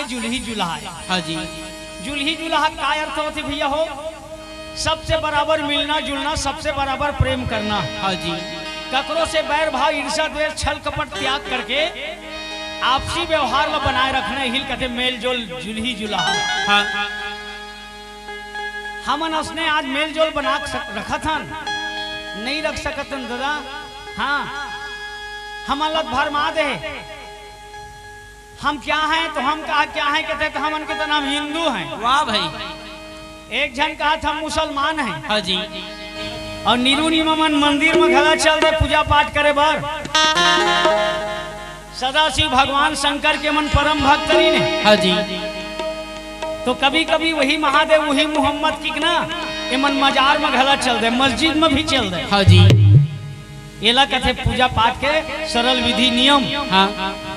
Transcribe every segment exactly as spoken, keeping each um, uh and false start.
जुलही जुलहा है। हाँ जी। जुलही जुलहा का अर्थ होथे भैया हो? सबसे बराबर मिलना जुलना, सबसे बराबर प्रेम करना। हाँ जी। ककरो से बैर भाव, ईर्ष्या, द्वेष, छल कपट त्याग करके आपसी व्यवहार ला बनाए रखना, यही ल कथे मेल जोल, जुलही जुलहा। हाँ। हमन असने आज मेल जोल बना सक-, रखत हन, नहीं रख सकत हन दादा। हाँ, हमन ला भरमा दे। हम क्या हैं तो हम कहा क्या हैं कहते तो हमन के तो नाम हिंदू हैं। वाह भाई। एक झन कहा था मुसलमान हैं। हाँ जी। और नीरू नीमा मन मंदिर में घला चल दे पूजा पाठ करे बर। सदाशिव भगवान शंकर के मन परम भक्त रहिन हे। हाँ जी। तो कभी कभी वही महादेव वही मोहम्मद किकन एमन मजार में घला चल दे, मस्जिद में भी चल दे। हाँ जी। एला कथे पूजा पाठ के सरल विधि नियम। हाँ।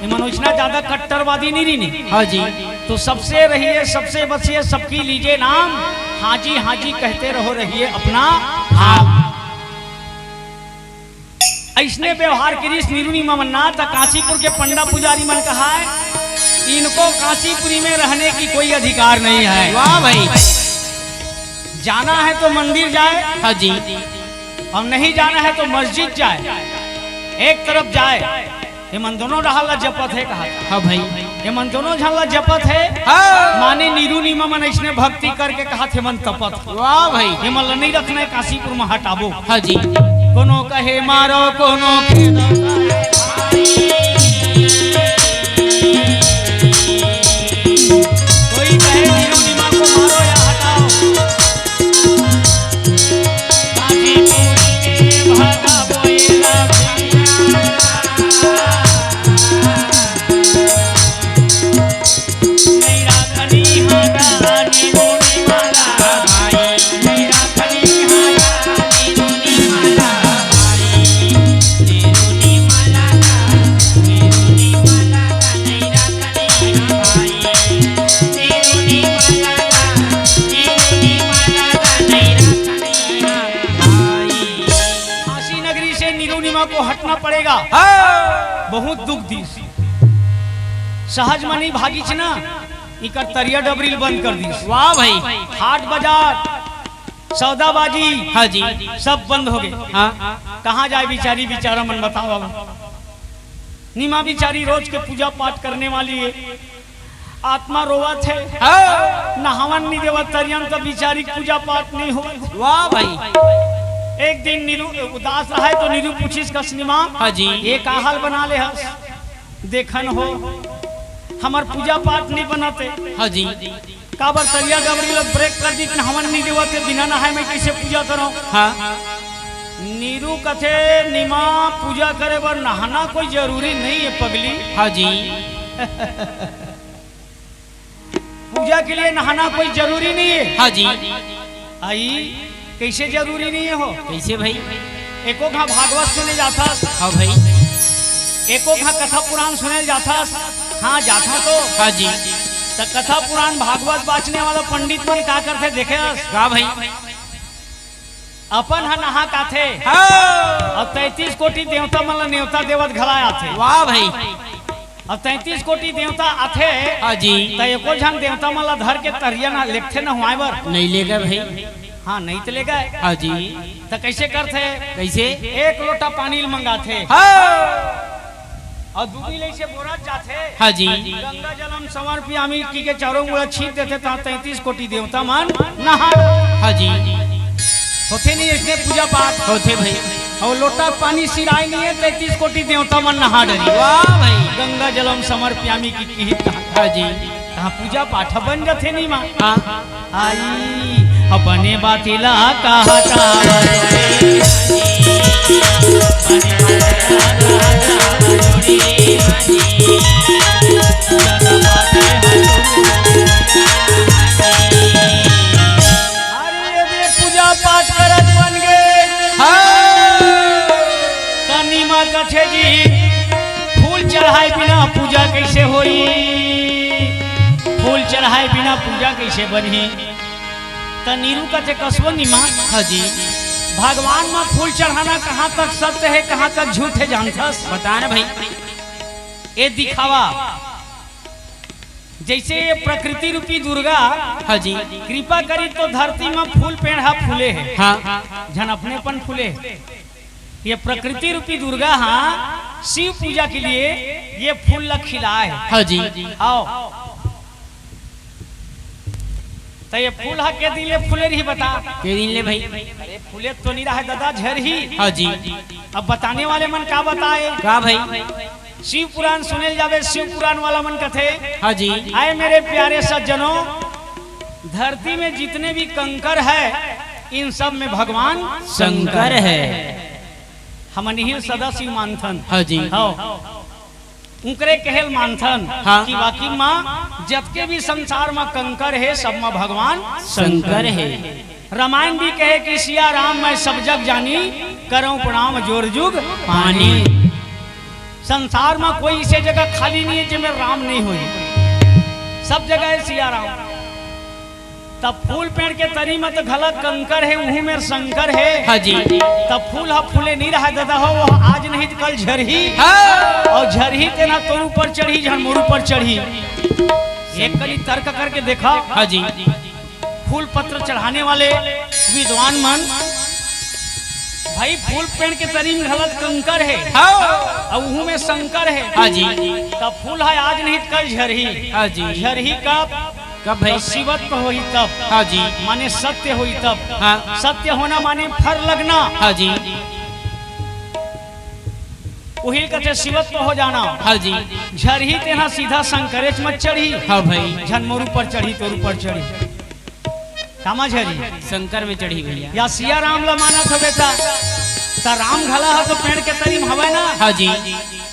एमन ओइसना ज्यादा कट्टरवादी नहीं रहिन हे। हाँ जी। तो सबसे रहिए, सबसे बचिए, सबकी लीजिए नाम, हाँ जी हाँ जी कहते रहो, रहिए अपना भाव। अइसने व्यवहार करिस नीरू नीमा मन ना, त काशीपुर के पंडा पुजारी मन कहा है, इनको काशीपुरी में रहने की कोई अधिकार नहीं है। वाह भाई। जाना है तो मंदिर जाए, हाँ जी। और नहीं जाना है तो मस्जिद जाए, एक तरफ जाए। एमन दोनों डहर ला जपत हे कहा। हाँ भाई। एमन दोनों झन ला जपत हे। हाँ। माने नीरू नीमा मन अइसने भक्ति करके कहा थे मन तपत। वाह भाई। एमन ला नहीं रखना है, काशीपुर में हटाबो। हाँ जी। कोनो कहे मारो, कोनो कहे कोई कहे नीरू नीमा को मारो या हटाओ। काशी नगरी से नीरू नीमा को हटना पड़ेगा। हाँ। बहुत दुख दिस। सहज म नइ भागिस ना, इकर तरिया डबरी ल बंद कर दिस। वाह भाई। हाट बाजार, सौदाबाजी, हाँ जी। सब बंद हो गे। हाँ। कहाँ जाए बिचारी, बिचारा मन बताओ अब। नीमा बिचारी रोज के पूजा पाठ करने वाली है, आत्मा रोवत हे। हाँ। नहावन नइ देवत तरिया म, त बिचारी के पूजा पाठ नइ होवत। वाह भाई। एक दिन नीरू उदास रहे त नीरू पूछिस कस नीमा, हाँ जी। ये का हाल बना ले हस? देखन हो, हमर पूजा पाठ नइ बनत हे। हाँ जी। काबर तरिया डबरी ल ब्रेक कर दिस, नहावन नइ देवत हे, बिना नहाए मैं कइसे पूजा करंव? हाँ। नीरू कथे, नीमा, पूजा करे बर नहाना कोई जरूरी नहीं है पगली। हाँ जी। पूजा के लिए नहाना कोई जरूरी नहीं है। हाँ जी। आई, कइसे जरूरी नहीं है हो? कइसे भाई? एको घांव भागवत सुने जाथस। हाँ भाई। एको घांव कथा पुराण सुने जाथस। हाँ, जाथंव तो। हाँ जी। त कथा पुराण भागवत बांचने वाला पंडित मन का करथे देखे हस? का भाई? अपन ह नहा के आथे। हाँ। अउ तैंतीस कोटि देवता मन ला नेवता देवत घला आथे। वाह भाई। अउ तैंतीस कोटि देवता आथे। हाँ जी। त एको झन देवता मन ला धर के तरिया ना लेगथे नहवाए बर। नइ लेगय भाई। हाँ, नइ त लेगय। हाँ जी। त कइसे करथे? कइसे? एक लोटा पानी ल मंगाथे। हाँ। अउ दूबी लइसे बोरत जाथे। हाँ जी। गंगा जलम समर्पयामी कहिके चारों मुड़ा छींच देथे, तहाँ तैंतीस कोटि देवता मन नहा। हाँ जी। होथे नहीं अइसने पूजा पाठ? होथे भाई। अउ लोटा पानी सिराय नहीं है, तैंतीस कोटि देवता मन नहा डरी। वाह भाई। गंगा जलम समर्पयामी कहिके। हाँ जी। तहाँ पूजा पाठ बन जाथे नीमा। हाँ। आई, अपने बात ला कहता। अरे, ये पूजा पाठ करत बन गे। हाँ। त नीमा कथे जी, फूल चढ़ाए बिना पूजा कइसे होई? फूल चढ़ाए बिना पूजा कइसे बनही? त नीरू कथे, "कस वो नीमा।" हाँ जी। भगवान म फूल चढ़ाना कहाँ तक सत्य है, कहाँ तक झूठ है, जानथस? बता ना भाई। ए दिखावा, जैसे ये प्रकृति रूपी दुर्गा, हाँ जी। कृपा करी तो धरती में फूल पेड़ हा फूले हे। हाँ। झन अपने पन फूले हे। ये प्रकृति रूपी दुर्गा हा शिव पूजा के लिए ये फूल ला खिलाए हे। हाँ जी। आओ। तो ये फूल हा के दिन ले फूले रही, बता। के दिन ले भाई? अरे, फूले तो नहीं रहा हे दादा, झरही। हाँ जी। अब बताने वाले मन का बताए? का भाई? शिव पुराण सुने ल जाबे, शिव पुराण वाला मन कथे, हाँ जी। आए मेरे प्यारे सज्जनों, धरती में जितने भी कंकर है, इन सब में भगवान शंकर है। हमन इही ल सदा शिव मानथन। हाँ जी। हाँ। उनकरे कहे ल मानथन हाँ। कि वाकई मा जतके भी संसार मा कंकर हे, सब मा भगवान शंकर हे। रामायण भी कहे कि सिया राम मैं सब जग जानी, करौं प्रणाम जोर जुग पानी। संसार मा कोई इसे जगह खाली नहीं है जेमे राम नहीं होही, सब जगह है सिया राम। तब फूल पेड़ के तरी में तो घला कंकर हे, उहू में शंकर हे। हाँ जी। तब फूल हा फूले नहीं रहा दादा हो, वो आज नहीं तो कल झरही। हाँ। और झरही तेना तोर ऊपर चढ़ी, झन मोर ऊपर चढ़ी। एक कनी तर्क करके देखा। हाँ जी। फूल पत्र चढ़ाने वाले विद्वान मन, भाई, फूल पेड़ के तरी में घला कंकर हे। हाँ। और उहू में शंकर हे। हाँ जी। तब फूल हा आज नहीं तो कल झरही। हाँ जी। झरही कब? कब भाई? तो शिवत्व होही तब। हाँ जी। माने सत्य होही तब। हाँ। सत्य होना माने फर लगना। हाँ जी। उही ल कथे शिवत्व हो जाना। हाँ जी। झरही तेना सीधा शंकरेच मत चढ़ी। हाँ भाई। झन मोर ऊपर चढ़ी, तोर ऊपर चढ़ी। कामा झरही? शंकर में चढ़ी भैया। या सिया राम ला मानत हवे त, त राम घला ह तो पेड़ के तरी में हवय ना। हाँ जी।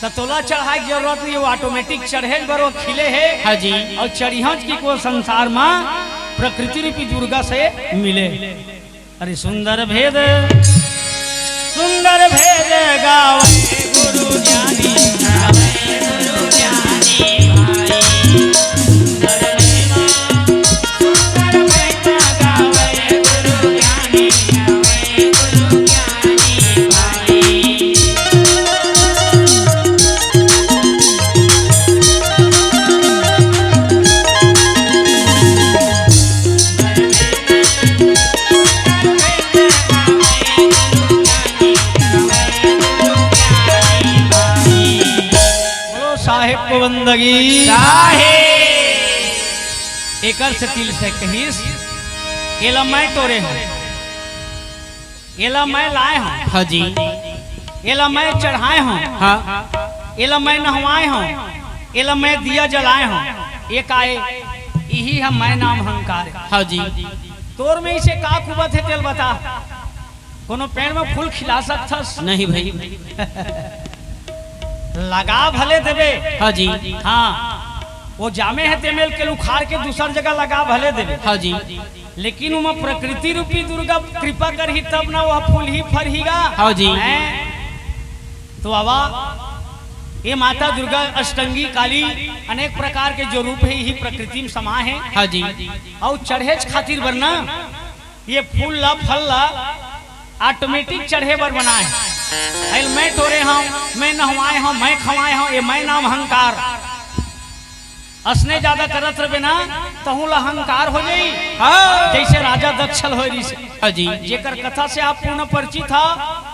त तोला चढ़ाए के जरूरत नहीं, वो automatic चढ़े बर वो खिले हे। हाँ जी। और चढ़िहच कि को संसार मा प्रकृति रूपी दुर्गा से मिले। अरे सुंदर भेद, सुंदर भेद गावे गुरु ज्ञानी, गावे गुरु ज्ञानी भाई। सुंदर भेद, सुंदर भेद गावे गुरु ज्ञानी, गावे गुरु ज्ञानी भाई। बोलो साहेब को बंदगी। साहेब। एकर से तिल से कहिस, एला मैं टोरे हूँ, एला मैं लाए हूँ। हाँ जी। एला मैं चढ़ाए हूँ। हाँ। एला मैं नहवाए हूँ। एला मैं दिया जलाए हूँ। ये का ए? इही ह मैं नाम हंकार। हाँ जी। तोर में इसे का कुबत हे, तेल बता। कोनो पेड़ में फूल खिला सकथस? नहीं भाई। लगा भले देबे। हाँ जी। हाँ, वो जामे हे तेमेल के उखाड़ के दूसर जगह लगा भले देबे। हाँ जी। लेकिन ओमा प्रकृति रूपी दुर्गा कृपा करही तब ना वो फूलही फरही गा। हाँ जी। हैं? तो आवा, ये माता दुर्गा अष्टंगी काली अनेक प्रकार के जो रूप हे, इही प्रकृति में समा हे। हाँ जी। अउ चढ़ेच खातिर बर ना ये फूल ला, फल ला automatic चढ़े बर बनाए हे। एल मैं टोरे हूँ, मैं नहवाए हूँ, मैं खवाए हूँ, ये मैं नाम हंकार। असने ज्यादा करत रहे ना, तहूँ ला हंकार हो जाई। हाँ। जैसे राजा दक्ष ल होय रिहिस। हाँ जी। जेकर कथा से आप पूर्ण परिचित हा,